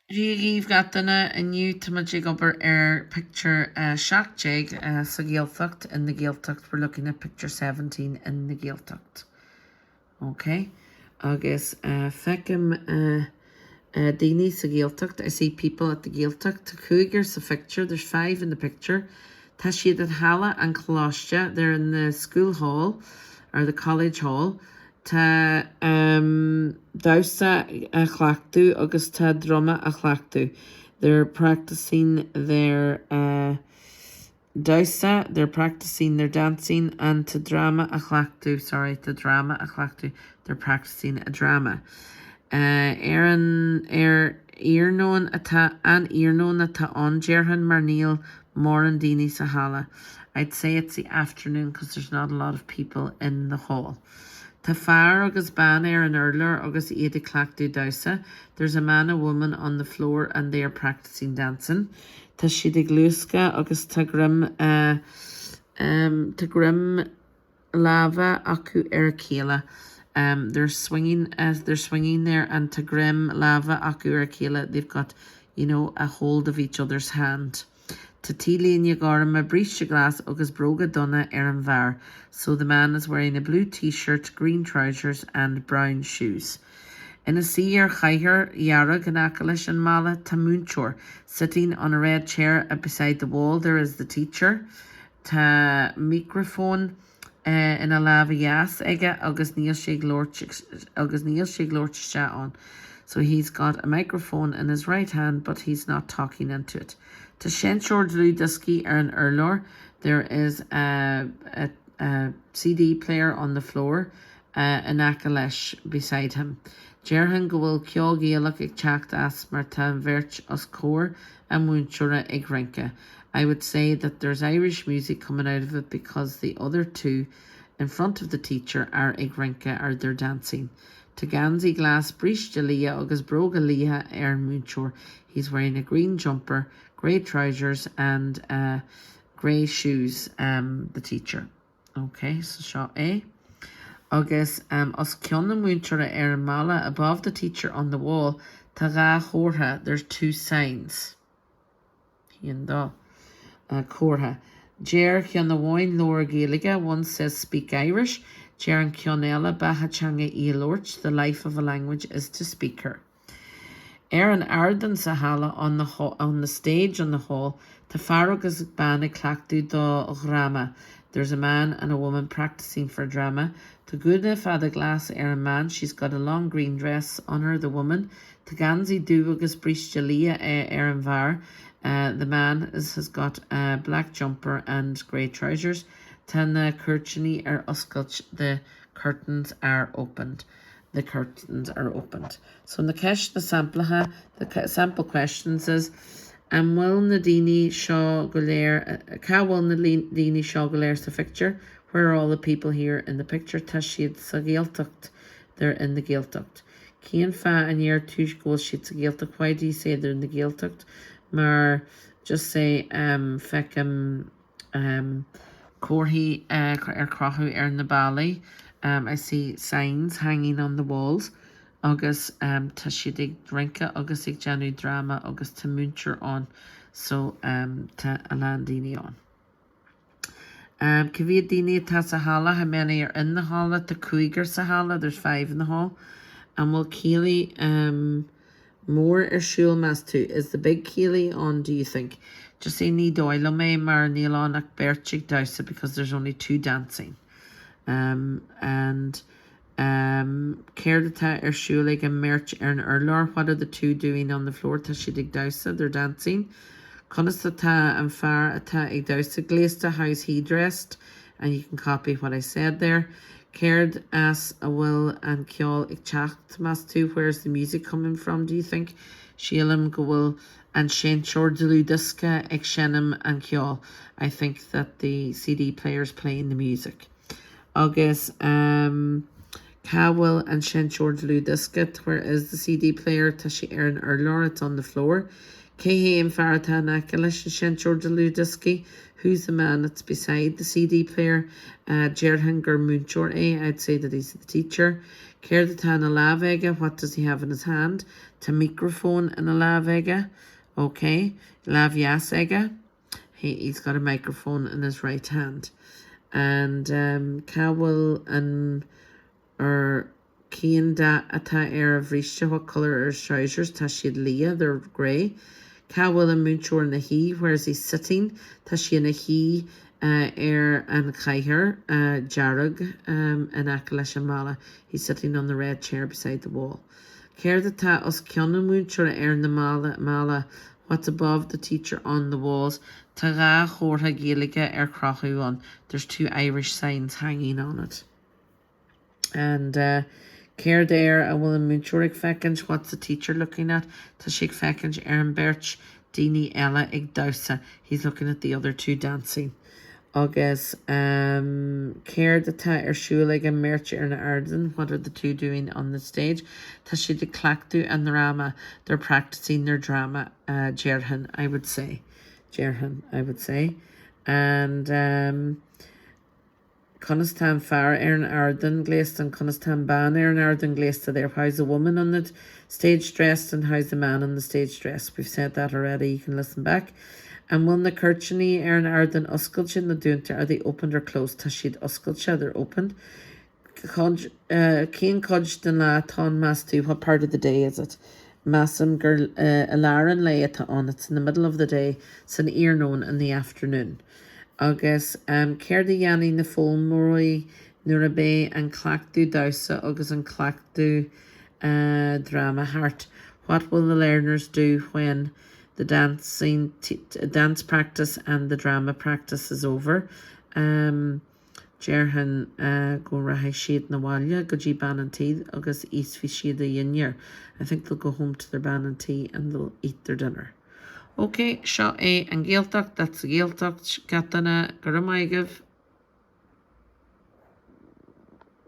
Dia dhaoibh gach duine, inniu tá muid ag obair ar pictiúr 17 sa Ghaeltacht, in the Gaeltacht, we're looking at picture 17 in the Gaeltacht. Ok, agus feicim daoine sa Ghaeltacht, I see people at the Gaeltacht, tá cúigear sa phictiúr, there's five in the picture, tá siad i halla an choláiste, they're in the school hall, or the college hall, Tá damhsa á chleachtadh agus tá dráma á chleachtadh. They're practicing their damhsa, they're practicing their dancing and tá dráma á chleachtadh, sorry, tá dráma á chleachtadh, they're practicing a drama. Ar an, ar iarnóin atá, an iarnóin atá ann déarfainn mar níl mórán daoine sa halla. I'd say it's the afternoon cos there's not a lot of people in the hall. Tá fear agus bean ar an urlár agus iad ag cleachtadh damhsa. There's a man and woman on the floor and they are practicing dancing. Tá siad ag luascadh agus tá greim tá greim láimhe acu ar a chéile. They're swinging they're swinging there and tá greim láimhe acu ar a chéile, they've got you know a hold of each other's hand. Tá T-léine ghorm, bríste glas agus bróga donna ar an bhfear, so the man is wearing a blue T-shirt, green trousers and brown shoes. Ina suí ar chathaoir dhearg in aice leis an mballa tá múinteoir, sitting on a red chair beside the wall there is the teacher. Tá micreafón ina lámh dheas aige agus níl sé ag labhairt agus níl sé ag labhairt isteach ann. So he's got a microphone in his right hand but he's not talking into it. Tá seinnteoir dlúthdhioscaí ar an urlár. There is a, a, a CD player on the floor in aice leis, beside him. Déarfainn go bhfuil ceol Gaelach ag teacht as mar tá an bheirt os comhair an mhúinteora ag rince. I would say that there's Irish music coming out of it because the other two in front of the teacher are ag rince or they're dancing. Tá geansaí glas, bríste liath agus bróga liatha ar an múinteoir. He's wearing a green jumper, grey trousers and uh, grey shoes, um, the teacher. Ok, so seo é. Agus um, os cionn an mhúinteora ar an mballa, above the teacher on the wall, tá dhá chomhartha, there's two signs. Haon, dó. Comhartha. Deir ceann amháin labhair Gaeilge, one says speak Irish. Deir an ceann eile beatha teanga í a labhairt, the life of a language is to speak her. Ar an ardán sa halla, on the on the stage in the hall, tá fear agus bean ag cleachtadh do dhráma, there's a man and a woman practicing for a drama. Tá gúna fada glas ar an mbean, she's got a long green dress on her, the woman. Tá geansaí dubh agus bríste liath ar an bhfear, the man is has got a black jumper and grey trousers. Tá na cúirtíní ar oscailt, the curtains are opened. The curtains are opened. So na ceisteanna samplacha, the sample questions is, An bhfuil na daoine seo go léir, cá bhfuil na daoine seo go léir sa phictiúr? Where are all the people here in the picture? Tá siad sa Ghaeltacht, they're in the Gaeltacht. Cén fáth a ndeir tú go bhfuil siad sa Ghaeltacht? Why do you say they're in the Gaeltacht? Mar just say um, feicim um, comharthaí uh, ar crochadh ar na ballaí. Um, I see signs hanging on the walls. Agus um, tá siad ag rince agus ag déanamh dráma agus tá múinteoir ann so um, tá a lán daoine ann. Cá mhéad daoine atá sa halla? How many are in the halla? Tá cúigear sa halla, there's five in the hall. An bhfuil céilí mór ar siúl, meas tú? Is the big céilí on, do you think? Just say ní dóigh liom é mar níl ann ach beirt ag damhsa because there's only two dancing. Um, and um, céard atá ar siúl ag an mbeirt ar an urlár? What are the two doing on the floor? Tá siad ag damhsa, they're dancing. Conas atá an fear atá ag damhsa gléasta? How is he dressed? And you can copy what I said there. Céard as a bhfuil an ceol ag teacht, meas tú? Where's the music coming from, do you think? Sílim go bhfuil an seinnteoir dlúthdhiosca ag seinm an cheoil. I think that the CD player's playing the music. Agus cá bhfuil an seinnteoir dlúthdhiosca? Where is the CD player? Tá sé ar an urlár, it's on the floor. Cé hé an fear atá in aice leis an seinnteoir dlúthdhioscaí? Who's the man that's beside the CD player? Déarfainn gur múinteoir é, I'd say that he's the teacher. Céard atá ina lámh aige? What does he have in his hand? Tá micreafón ina lámh aige. Ok. Lámh dheas aige. He, he's got a microphone in his right hand. And um, cá bhfuil an ar cén dath atá ar a bhríste what colour are his trousers tá siad liath they're grey. Cá bhfuil an múinteoir ina shuí where is he sitting tá sé ina shuí uh, ar an chathaoir uh, dearg um, in aice leis an mballa he's sitting on the red chair beside the wall. Céard atá os cionn an mhúinteora ar na balla what's above the teacher on the walls Tá dhá chomhartha Gaeilge ar crochadh ann there's two Irish signs hanging on it. And uh, céard air a bhfuil an múinteoir ag féachaint, what's the teacher looking at? Tá sé ag féachaint ar an beirt daoine eile ag damhsa. He's looking at the other two dancing. Agus um, céard atá ar siúl ag an mbeirt ar an ardán, what are the two doing on the stage? Tá siad ag cleachtadh a ndráma, they're practicing their drama, uh, déarfainn, I would say. Déarfainn, I would say. And um, Conas tá an fear ar an ardán gléasta and conas tá an bean ar an ardán gléasta there. How's the woman on the stage dressed and how's the man on the stage dressed? We've said that already, you can listen back. An bhfuil na cuirtíní ar an ardán oscailte nó dúnta? Are they opened or closed? Tá siad oscailte, they're opened. Cén chuid den lá atá ann meas tú? What part of the day is it? Measaim gur i lár an lae atá ann, it's in the middle of the day, san iarnóin, in the afternoon. Agus céard a dhéanfaidh na foghlaimeoirí nuair a bheidh an cleachtadh damhsa agus an cleachtadh dráma thart? What will the learners do when the dancing dance practice and the drama practice is over? Um, Déarfainn go rachaidh siad 'na bhaile go dtí bean an tí agus íosfaidh siad a dhinnéar. I think they'll go home to their bean an tí and they'll eat their dinner. Ok, seo é an Ghaeltacht, that's the Gaeltacht. Gach duine, go raibh maith agaibh.